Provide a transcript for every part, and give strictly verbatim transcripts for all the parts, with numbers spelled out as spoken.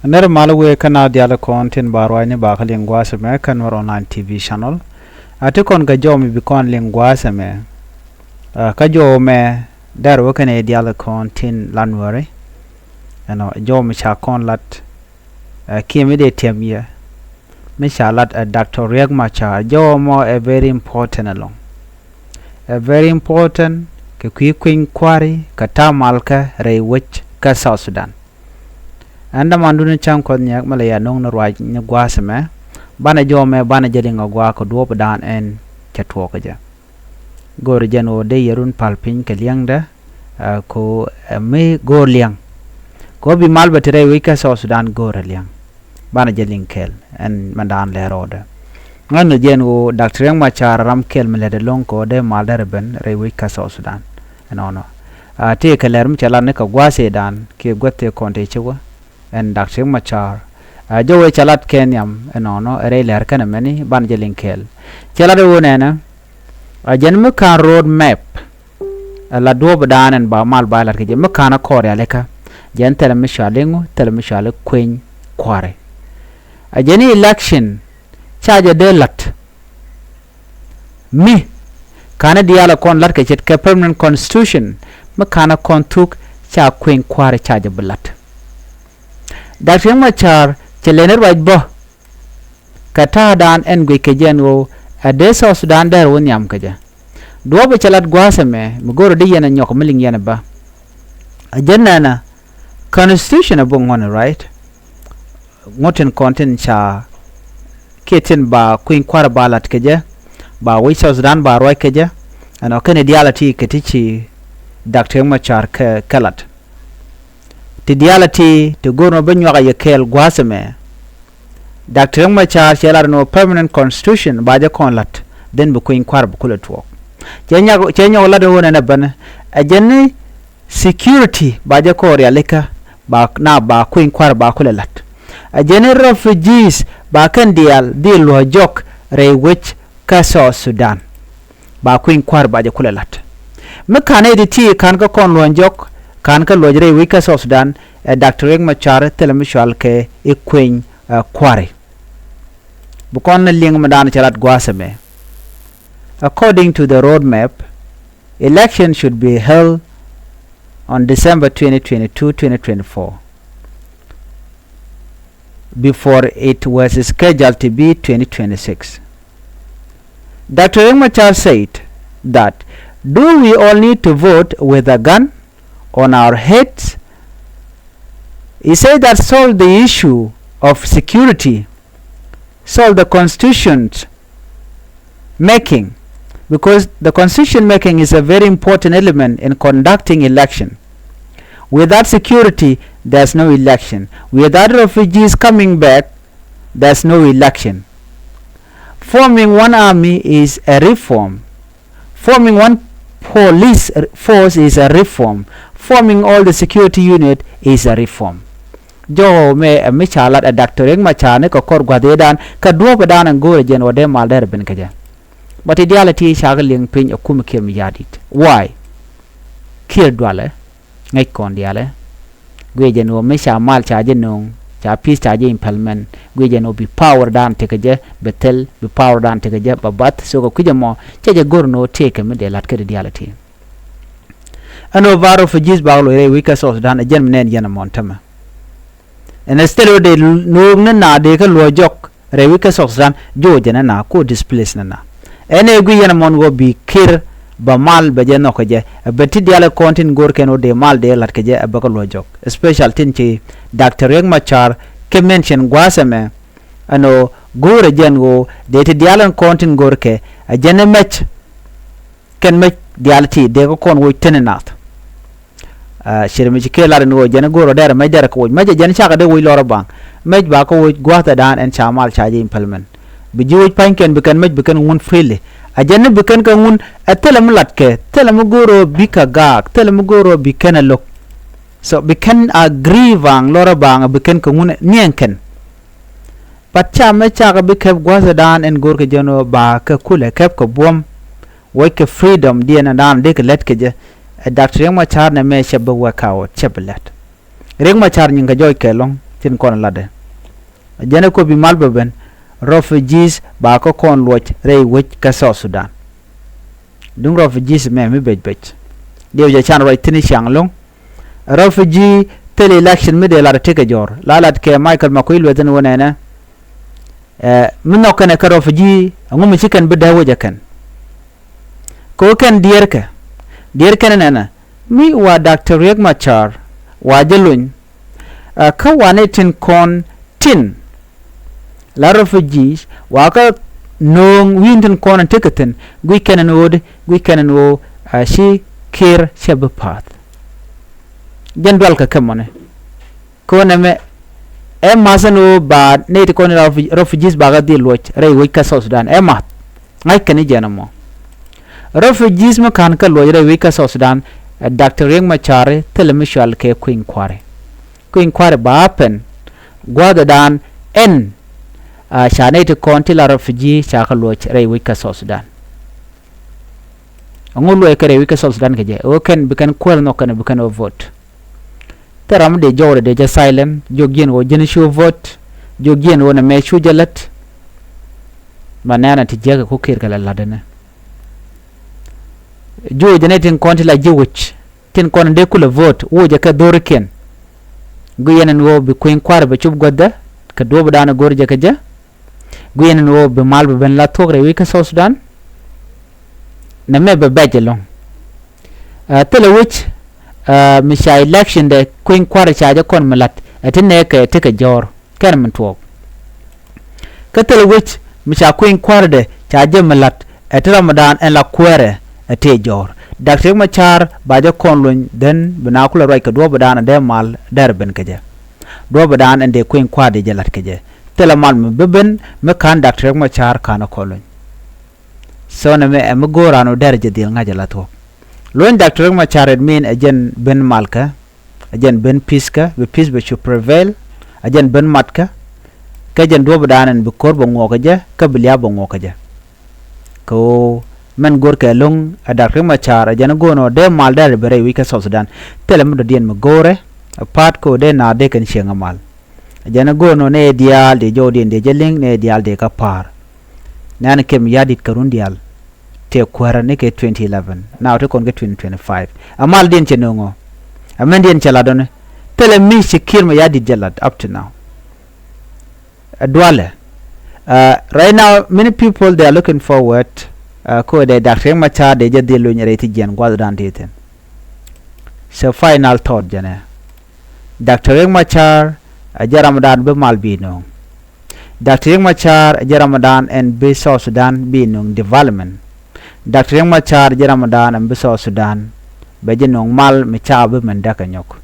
Nɛr mal wëë kä naath diaal kɔn tin ba ruacni ba kä liŋ gua̱a̱th ɛmɛ kä Nuɛr Online T V channel. A ti kɔn kɛ jɔw mi bi kɔn liŋ gua̱a̱th ɛmɛ. Ɛ, kä jɔw mɛ dɛr wä kɛn ɛ diaal kɔn tin la Nuɛri. Ɛnɔ jɔw mi ca kɔn lat, ɛ, kiɛ mi dee tiɛm yɛ mi ca lat ɛ Doctor Riek Machar. Jɔw mɔ ɛ very important ɛlɔ̱ŋ. Ɛ very important kɛ kui̱ kui̱ny kua̱ri kɛ ta̱a̱ malkä rɛy wec kä South Sudan. Ɛn dämandun ni cäŋ Kuɔth Nhiak mi lɛ ya no̱o̱ŋ ni ruac ni gua̱a̱th ɛmɛ. Banɛ jɔw mɛ banɛ jɛ liŋ ɛ gua̱a̱th kɛ duɔ̱ɔ̱p dan ɛn cɛ tuɔɔk kä jɛ. Go̱o̱rɛ jɛn ɣöö dee yɛ run pal piny kɛ liɛŋdɛ, ɛ, ko, ɛ, mi go̱o̱r liɛŋ. Ko bi mal bɛ ti rɛy wec kä South Sudan go̱o̱rɛ liɛŋ. Banɛ jɛ liŋ kɛɛl ɛn mɛn daan lɛ rɔɔdɛ. Ŋän ni jɛn ɣöö Doctor Riek Machar ram kɛɛl mi lɛt ɛlɔ̱ŋ kɛ ɣöö dee mal dɛr ɛ ben rɛy wec kä South Sudan. Ɛnɔnɔ. A, tëëkɛ lɛr mi cɛ lat ni kɛ gua̱a̱th ëëdan kiɛ guäth tëë kɔn tëë ci wä. Ɛn Doctor Riek Machar. A, jɔw ëë cɛ lat kɛ nhiam ɛnɔnɔ ɛ rɛy lɛr kɛnɛ mɛni banɛ jɛ liŋ kɛɛl. Cɛ lat ɛ ɣöö nɛnɛ. A, jɛn mi ka̱n road map. Ɛ la duɔ̱ɔ̱p dan ɛn ba mal ba lat kɛ jɛ mi ka̱n a kɔɔr yalikä. Jɛn thilɛ mi cɔal iŋu, thilɛ mi cɔal i̱ kueny kua̱ri. A jɛn i̱ election ca jɛ dee la̱t. Mi ka̱n a diaal a kɔn la̱t kɛ ce̱tkɛ permanent constitution mi ka̱n a kɔn thuk ca kueny kua̱ri ca jɛ bi la̱t. Doctor Riek Machar cɛ lɛn i̱ ruac bä. Kɛ ta̱a̱ dan ɛn guic kɛ jɛn ɣöö a dee South Sudan dɛr wä nhiam kɛ jɛ. Duɔ̱ɔ̱p ɛ cɛ lat gua̱a̱th ɛmɛ mi go̱o̱rɛ di yɛn ɛ nyɔk mi liŋ yɛn ɛ bä. A jɛn nɛnɛ constitution ɛ bä ŋuɔ̱n, right? Ŋuɔ̱t tin kɔn tin ca kiɛ tin ba kui̱ny kua̱r ba lat kɛ jɛ, ba wec South Sudan ba ruac kɛ jɛ. Ɛnɔ kɛn i̱ diaal a ti kɛ ti ci Doctor Riek Machar kɛ, kɛ lat. Ti diaal a ti ti go̱o̱r nɔ bä nyuak a yɛ kɛɛl gua̱a̱th ɛmɛ. Doctor Riek Machar cɛ lat ni wä permanent constitution ba jɛ kɔn la̱t, then bi kui̱ny kua̱r bi kulɛ tuɔɔk. Cɛ nyɔk, cɛ nyɔk lat ni wä nɛnɛ ben ɛ jɛn ni security ba jɛ kɔn rialikä ba na ba kui̱ny kua̱r ba kulɛ la̱t. Ɛ jɛn ni refugees ba kɛn diaal dhil luɔ̱c jɔk rɛy wec kä South Sudan. Ba kui̱ny kua̱r ba jɛ kulɛ la̱t. Mi ka̱n ɛ ti ti ka̱n kä kɔn luɔ̱ny jɔk ka̱n kä luɔ̱c rɛy wec kä South Sudan, ɛ Doctor Riek Machar thilɛ mi cɔal kɛ i̱ kui̱ny, ɛ, kua̱ri. Bi kɔn ni liŋ mi dan cɛ lat gua̱a̱th ɛmɛ. According to the road map, election should be held on December twenty twenty-two, twenty twenty-four, before it was scheduled to be twenty twenty-six. Doctor Riek Machar said that, "Do we all need to vote with a gun on our heads?" He said that solve the issue of security, solve the constitution making, because the constitution making is a very important element in conducting election. Without security, there's no election. Without refugees coming back, there's no election. Forming one army is a reform. Forming one police force is a reform. Forming all the security unit is a reform. Jɔw mɛ ɛ mi ca lat ɛ Doctor Riek Machar ni kɛ kɔr gua̱th ëëdan kɛ duɔ̱ɔ̱p ëëdan ɛn go̱o̱rɛ jɛn wä dee mal dɛr ben kɛ jɛ. Bä ti diaal ɛ ti cakɛ liŋ piny ɛ kumɛ kiɛ mi ya̱a̱ di̱t. Why? Kiɛ dualɛ ŋäc kɔn diaalɛ. Guiɛ jɛn ɣöö mi ca mal ca jɛ nööŋ, ca peace ca jɛ implement. Guiɛ jɛn ɣöö bi power dan tekɛ jɛ bɛ thil, bi power dan tekɛ jɛ bɛ bath. So kɛ kui̱c ɛmɔ cɛ jɛ go̱r ni ɣöö tëëkɛ mi dee la̱t kä di diaal ɛ ti. Ɛn ɣöö ba refugees ba loc rɛy wec kä South Sudan ɛ jɛn mi nɛn yɛn ɛmɔn tämɛ. Ɛn ɛ thil ɣöö dee nööŋ ni na dee kä luɔ̱c jɔk rɛy wec kä South Sudan, jɔw jɛ nɛn na, ko displace nɛn na. Ɛn ɛ guic yɛn ɛmɔn ɣöö bi Kiir bɛ mal bɛ jɛ nhɔk kɛ jɛ, ɛ bɛ ti diaal ɛ kɔn tin go̱o̱r kɛn ɣöö dee mal dee la̱t kɛ jɛ ɛ bɛ kä luɔ̱c jɔk. Especial tin ci Doctor Riek Machar kɛ mention gua̱a̱th ɛmɛ, ɛn ɣöö go̱o̱rɛ jɛn ɣöö dee ti diaal ɛn kɔn tin go̱o̱r kɛ, ɛ jɛn ɛ mɛc. Kɛn mec diaal ti dee kä kɔn woc teni nath. Aa, cir mi ci kee lar in ɣöö jɛn go̱o̱r ɔ dɛr mec dɛr kɛ woc. Mec ɛ jɛn cakɛ dee woc lɔr ɔ baŋ. Mec ba kä woc gua̱a̱th ɛ daan ɛn ca mal ca jɛ implement. Bi ji̱ woc pa̱ny kɛn bi kɛn mec bi kɛn ŋun freely. Ɛ jɛn ni bi kɛn kɛ ŋun ɛ thilɛ mi latkɛ, thilɛ mi go̱o̱r ɔ bikɛ gaak, thilɛ mi go̱o̱r ɔ bi kɛn ɛ lo̱k. So bi kɛn agree baŋ lɔr ɔ baŋ bi kɛn kɛ ŋun niɛŋ kɛn. But ca mec cakɛ bi kɛp gua̱a̱th ɛ daan ɛn go̱o̱r kɛ jɛn ɣöö ba kɛ kulɛ kɛp kɛ buɔ̱m. Wäckɛ freedom diɛn ɛn daan dee kɛ lät kɛ jɛ. Ɛ Doctor Riek Machar nɛmɛ cɛ bi work out, cɛ bi lät. Riek Machar nyin kɛ jɔc kɛ lɔ̱ŋ, tin kɔn latdɛ. Jɛn ɛ kɔ bi mal bɛ ben, refugees ba kɛ kɔn luɔc rɛy wec kä South Sudan. Duŋ refugees mɛ mi bec bec. Diɛw jɛ can ruac thi̱n i̱ ciaŋ lo̱ŋ. Refugee thil election mi dee lat ɛ tekɛ jɔ̱ɔ̱r. La lat kɛ Michael Makuei Lueth ɛn ɣöö nɛnɛ, ɛ, mi nhɔk kɛnɛ kä refugee, ɛŋu mi ci kɛn bi dee wec ɛ kɛn? Kɛ ɣöö kɛn diɛɛrkɛ, diɛɛrkɛn ɛnɛnɛ, mi wa Doctor Riek Machar wa jɛ lony, ɛ, kä wa nɛy tin kɔn tin la refugees, wa kä nööŋ wi̱i̱n tin kɔn in tekɛ thi̱n, guic kɛn ɛn ɣöö di, guic kɛn ɛn ɣöö, ɛ, ci Kiir cɛ bi pa̱a̱th. Jɛn dual kɛ kɛ mɔni. Kɛ ɣöö nɛmɛ ɛ ma̱th ɛn ɣöö ba nɛy ti kɔn in la refu-, refugees ba kɛ dhil luɔc rɛy wec kä South Sudan, ɛ ma̱th. Ŋa̱c kɛn i̱ jɛn ɛmɔ. Refugees mi ka̱n kä luɔc rɛy wec kä South Sudan, ɛ Doctor Riek Machar thilɛ mi cual kɛ kui̱ny kua̱ri. Kui̱ny kua̱ri ba happen gua̱a̱thdan ɛn, a, ca nɛy ti kɔn ti la refugee ca kɛ luɔc rɛy wec kä South Sudan. Ɛŋu luɔc kɛ rɛy wec kä South Sudan kɛ jɛ? Ɣöö kɛn bi kɛn kuäär nhɔk kɛn bi kɛn ɣöö vote. Thil ram mi dee jɔwdɛ dee jɛ silent, jiök jiɛn ɣöö ji̱n cu vote, jiök jiɛn ɣöö nɛmɛ cu jɛ lät. Ba nɛɛnɛ ti jiäkɛ ku Kiir kɛ la la̱tdɛ ni. Jiök jɛ nɛy tin kɔn ti la ji̱ wec, tin kɔn dee kulɛ vote, wocɛ kɛ dho̱rikiɛn. Guic yɛn ɛn ɣöö bi kui̱ny kua̱ri bɛ cop guäthdɛ kɛ duɔ̱ɔ̱pdan go̱r jɛ kɛ jɛ. Guic yɛn ɛn ɣöö bi mal bɛ ben la thuɔ̱k rɛy wec kä South Sudan. Nɛmɛ bɛ bɛc ɛlɔ̱ŋ. Ɛ, thilɛ wec, ɛ, mi ca election dɛ kui̱ny kua̱ri ca jɛ kɔn mi la̱t, ɛ ti nɛɛkɛ tekɛ jɔ̱ɔ̱r kɛn min tuɔɔk. Kä thilɛ wec mi ca kui̱ny kua̱ri dɛ ca jɛ mi la̱t, ɛ ti ramdan ɛn la kuäärɛ, ɛ tëë jɔ̱ɔ̱r. Doctor Riek Machar ba jɛ kɔn lony, then bi na kulɛ ruac kɛ duɔ̱ɔ̱pdan ɛ dee mal dɛr ben kɛ jɛ. Duɔ̱ɔ̱pdan ɛn dee kui̱ny kua̱ri dee jɛ la̱t kɛ jɛ. Thilɛ mal mi bi ben mi ka̱n Doctor Riek Machar ka̱n ɛ kɔn lony. So nɛmɛ ɛ mi go̱o̱r raan ɔ dɛr jɛ dhil ŋa̱c ala thuɔ̱k. Luɔ̱ny Doctor Riek Machar, it mean ɛ jɛn ben malkä, ɛ jɛn ben peace kä, bi peace bɛ cu prevail, ɛ jɛn ben matkä, kä jɛn duɔ̱ɔ̱pdan ɛn bi ko̱r bɛ ŋuɔ̱k kä jɛ, kä bi lia̱a̱ bɛ ŋuɔ̱k kä jɛ. Kɛ ɣöö mɛn go̱o̱rkɛ lo̱ŋ ɛ Doctor Riek Machar, ɛ jɛn go̱o̱r nɔ dee mal dɛr bɛ rɛy wec kä South Sudan. Thilɛ mi dɔ̱diɛn mi go̱o̱rɛ, ɛ pa̱a̱t kɛ ɣöö dee naath dee kɛn cieŋ ɛ mal. Ɛ jɛn go̱o̱r nɔ nɛy diaal dee jɔwdiɛn dee jɛ liŋ, nɛy diaal dee kä pa̱a̱r. Nɛn Kiir Mayardit kɛ run diaal tëë kuäärä ni kɛ twenty eleven. Now te kɔn kɛ twenty twenty-five. Ɛ maldiɛn cɛ nööŋɔ. Ɛ mɛndiɛn cɛ lat dɔ̱ni. Thilɛ mi ci Kiir Mayardit jɛ lat up to now. Ɛ dualɛ. Uh, right now, many people, they are looking forward, uh, kɛ ɣöö dee Doctor Riek Machar dee jɛ dhil luny rɛy ti jiɛn gua̱thdan ti thi̱n. So final thought jɛnɛ. Doctor Riek Machar ɛ jɛn ramdan bi mal bi nööŋ. Doctor Riek Machar ɛ jɛn ramdan ɛn bi South Sudan bi nööŋ development. Doctor Riek Machar ɛ jɛn ramdan ɛn bi South Sudan bɛ jɛ nööŋ mal mi ca bi mɛn däk ɛ nyɔk.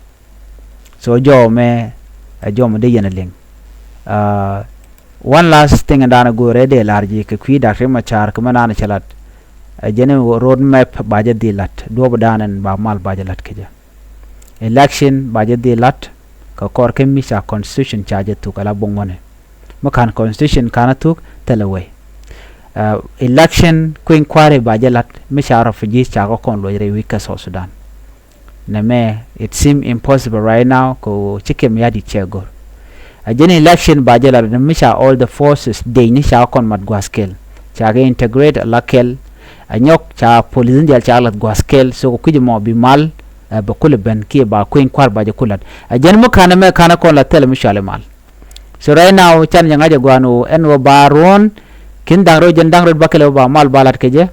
So jɔw mɛ ɛ jɔw mɛ dee yɛn ɛ liŋ. Uh, one last thing in da̱a̱n ɛ go̱o̱rɛ dee la̱r ji̱ kɛ kui̱ Doctor Riek Machar kɛ mɛ naan cɛ lat. Ɛ jɛn road map ba jɛ dhil lat, duɔ̱ɔ̱pdan ɛn ba mal ba jɛ lat kɛ jɛ. Election ba jɛ dhil lat kɛ kɔr kä mi ca constitution ca jɛ thuk ala buɔ̱ŋ wänɛ. Mi ka̱n constitution ka̱n a thuk thilɛ wee. Uh, election kui̱ny kua̱ri ba jɛ lat mi ca refugees ca kɛ kɔn luɔc rɛy wec kä South Sudan. Nɛmɛ it seem impossible right now kɛ ɣöö ci Kiir Mayardit cɛ go̱r. A jɛn election ba jɛ lat ni mi ca all the forces dec ni ca kɔn mat gua̱a̱th kɛl. Ca kɛ integrate a la kɛl. A nyɔk ca police ni diaal ca lath gua̱a̱th kɛl. So kɛ kui̱c mɔ bi mal, ɛ, bɛ kulɛ ben kiɛ ba kui̱ny kua̱r ba jɛ ku lat. A jɛn mi ka̱n ɛmɛ ka̱n ɛ kɔn la thilɛ mi cuali mal. So right now can jɛ ŋa̱c ɛ gua̱a̱n ɣöö ɛn ɣöö ba ruɔ̱n kin da̱ŋ rɛw jɛn da̱ŋ rɛw ba kɛl ɛ ba mal ba lat kɛ jɛ.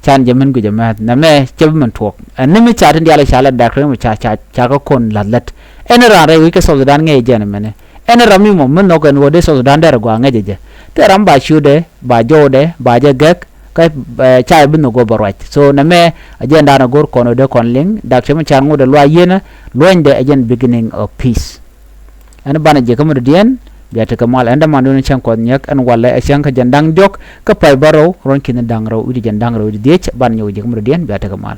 Can jɛ min guic ɛmɛ nɛmɛ cɛ bi min tuɔɔk. Ɛn ni mi ca tin diaal ca la dak ri mi ca, ca, ca kä kon lath lät. Ɛn raan rɛy wec kä South Sudan ŋäc jɛn ɛmɛnɛ. Ɛn ram mi mɔ mi nhɔk ɛn ɣöö dee South Sudan dɛr ɛ gɔaa ŋäc ɛ jɛ. Thil ram ba ciötdɛ, ba jɔwdɛ, ba jɛ gɛk, kä, eh, ca bi nhɔk ɣöö bɛ ruac. So nɛmɛ ɛ jɛn da̱a̱n ɛ go̱r kɔn ɣöö dee kɔn liŋ, dak cɛ mi ca ŋot ɛ luaac yieenä, luɔ̱nydɛ ɛ jɛn beginning of peace. Ɛn banɛ jiäkä mi dɔ̱diɛn, bia tekɛ mal. Ɛn dämanduɔ̱n cäŋ kuɔth nyɛk, ɛn walɛ ɛ cäŋ kä jɛn da̱ŋ diɔ̱k kä pay bärɔw, ruɔ̱n ki̱ni da̱ŋ rɛw wi̱cdɛ jɛn da̱ŋ rɛw wi̱cdɛ dhiec, banɛ nyɔk jiäkä mi dɔ̱diɛn, bia tekɛ mal.